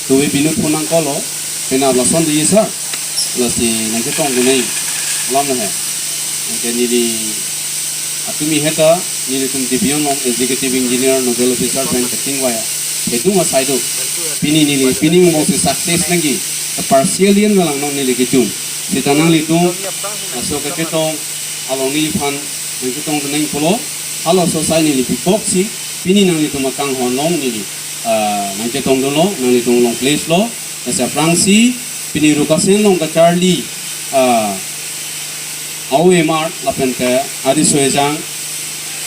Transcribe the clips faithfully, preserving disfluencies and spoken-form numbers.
Tuwe Binut phone nangkolo, pena lason di sir, lasi nangketongdun nai, alam na he. Anke neli, atumi heta, nelitum division along executive engineer, nodal officer pen kachingvai, hedung asai do. Pini neli, pini mo si success nangji, partially an lang non neli kechun. Sita nanglitum, laso kachetong, along neliphan, nangketongdun nangkolo, halaso asai neli bikok si, pini nanglitum akanghon along neli, ah, nangketongdunlo, nanglitum along place lo, nasa prangsi, pini Rukasen along kacharli, ah, O M R, lapen ke, ari soejang,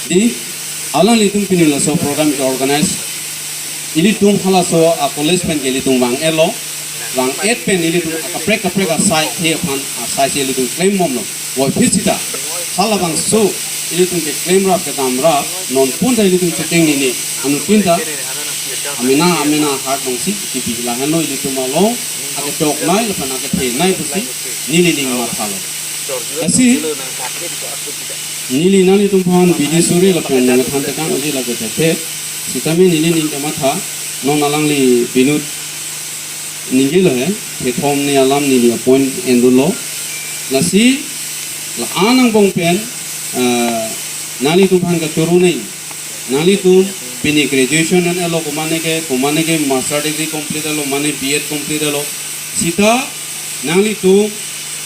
di, alanglitum pini laso program ke organize, ilitum halaso a college pen ke ilitum vang-etlo, vang-et pen ilitum akaprek kaprek asai, he aphan asai si ilitum klembomlo. Voiphit sita, halabangso, ilitum ke klemrap kedamrap, nonpun ta ilitum cheteng nini, anuttin ta, amena, amena hak dongsi, kipi lahenlo ilitum along, akechoknei, lapen akethenei pusi, neli ning mathalo. Lasi, neli nanglitum aphan bidi suri, lapen nangthan tekang uji lake tete, sitame neli ning kematha, non alangli Binut ningjelo he, kethom ni alam neli appoint endunlo. Lasi, la-an angbong pen, eh, nanglitum aphan kachoro nai. Nanglitum, pini graduation an-etlo komane ke, komane ke master degree complete etlo, mane B Ed complete etlo. Sita, nanglitum,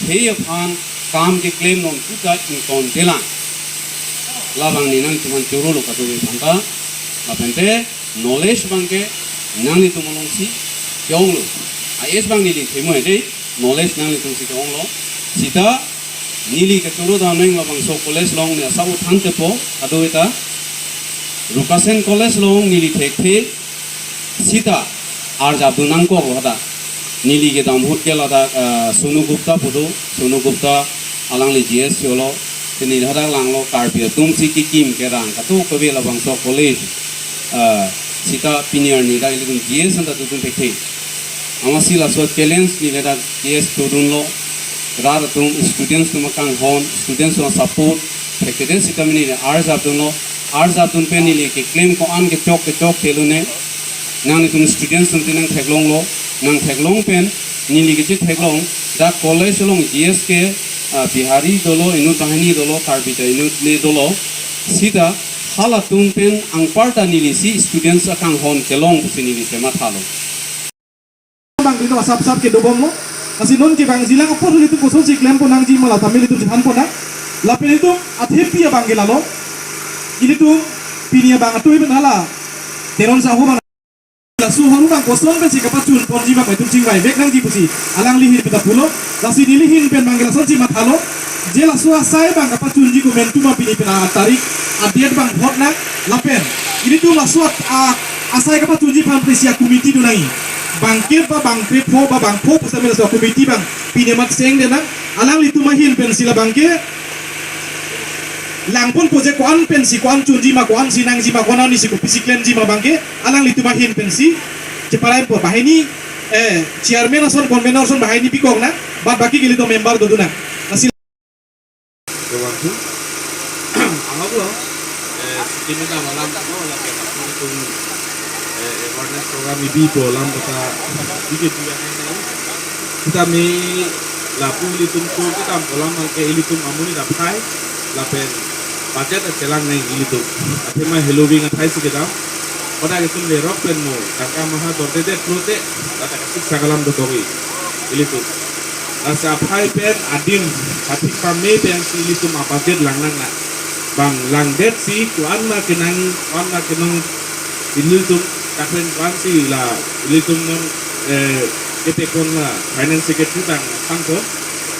he aphan kam keklem non kuta ington telang. Labang ne nanglitum aphan chorolo katuve aphan ta. Lapen te, knowledge abang ke nanglitum alongsi ke-onglo. I A S abang neli themo dei, knowledge nanglitum si ke-onglo. Sita neli kachoro damnang labangso college along ne asa uthan tepo, ado eta Rukasen College along neli thekthe sita arjap dun nangkoklo hada. Neli kedam ahut ke ladak, ah, Sonu Gupta pu do, Sonu Gupta alangli G S cholo, te neli hadak langlo Karbi atum si kekim kerang, kato kave labangso college, ah, sita pini arni dak ilitum G S anta dodun thekthe. Amatsi laso challenge neli dak G S dodunlo, rat atum students atum akanghon, students atum support, thekthe sita pini arjap dunlo, arjap dun pen neli keklem ko-an kechok kechok kelone, nanglitum students atum nangtheklonglo, nangtheklong pen, neli kechetheklong, dak college along G S ke, ah, Bihari dolo, inut banghini dolo, Karbi ta inut ne dolo, sita halatum pen anparta neli si students akanghon kelong pusi neli chemathalo. Bang dino asap sap kedobomlo. Lasi non kevangjilang apor ilitum kosonsi klempon nangji ma la tame ilitum chethanpon nang. Lapen ilitum athepi abang ke lalo. Ilitum pini abang atuve pen hala Teron saho abang. Laso haru abang koson pensi kapachunponji abang itum chingvaivek nangji pusi alangli ahin pen ta pulo. Lasi neli ahin pen abang ke lasonsi mathalo. Je laso asai abang kapachunji komantu ma pini pen atarik, a-date abang hot nang, lapen ilitum laso at-, a-, asai kapachunji aphan presi a-committee do nangji. Bangkep ba bangkrepho ba bangpho pusitame laso a-committee abang pini amat seng de nang, alanglitum ahin pensi la abang ke langponpo je ko-an pensi ko-an chunji ma, ko-ansi nangji ma, ko-an anisi kopisi klemji ma abang ke alanglitum ahin pensi cheparai po. Banghini, eh, chairman ason, convener ason banghini bikok nang, bad baki ke ilitum member dodun nang. Lasi Dewansu. Angaklo, eh, sitame dam alam, no, lapen ilitum, eh, awareness program ibi pu alam kata, ibi ke biya nai. Sitame lapu ilitum ko kita alam ke ilitum amonit aphai, lapen budget achelang nai ilitum. Athema heloving aphai si kedam. Pada ilitum lerok pen mo, tangka maha dordedet pulote, ladak asik sakalam dotoi ilitum. Lasi aphai pen adim, athik pame pensi ilitum a-budget lang nang na. Bang langdetsi ko-an ma kenang, ko-an ma kenang ilitum, lapen ko-ansi la ilitum non, eh, ketekon la finance secretary abang sangko.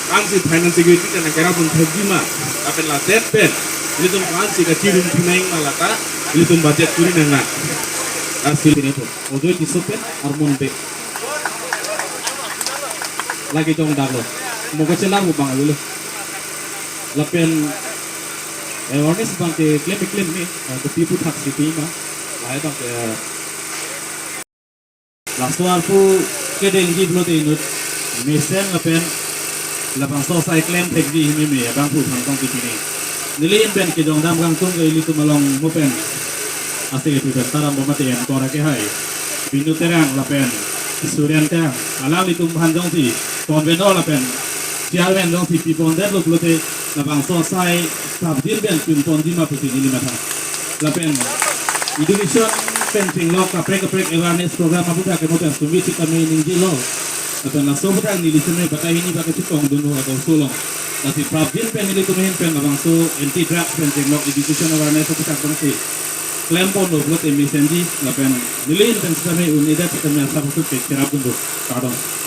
Ko-ansi finance secretary ta nangkerapdun thekji ma. Lapen ladet pen ilitum ko-ansi kachirum thunang ma lata ilitum budget kuri nang na. Lasi pini pu. Ojo Tisso pen armon be. Lake chongdaklo. Mo kachelang abang avelo. Lapen, eh, awareness abang ke klem klem ni, eh, kopi aphuthak si pi ma. Lahai abang ke, eh, laso arpu kedengji pulote inut mesen lapen labangso asai klem thekji himeme abangphu aphan tong kipini. Neli ahin pen kejongdam kangtung ke ilitum along mo pen ase pu pen taram bomate em tora ke hai. Binut Terang lapen Suryan Teang, alanglitum aphan jongsi convener lapen chairman jongsi pipondetlo pulote labangso asai prapjin pen pinponji ma pusi neli matha. Lapen education pen chenglok kaprek kaprek awareness program aputhak ke mo pen sumit sitame ningjelo. Lapen laso aputhak neli seme batai hini bak chetongdunlo adoso along. Lasi prapjin pen nelitum ahin pen labangso anti drugs pen chenglok education awareness aputhak jongsi klemponlo pulote mesenji lapen neli ahin pen sitame un-edet sitame asap asut ke cherapdunlo. Kardom.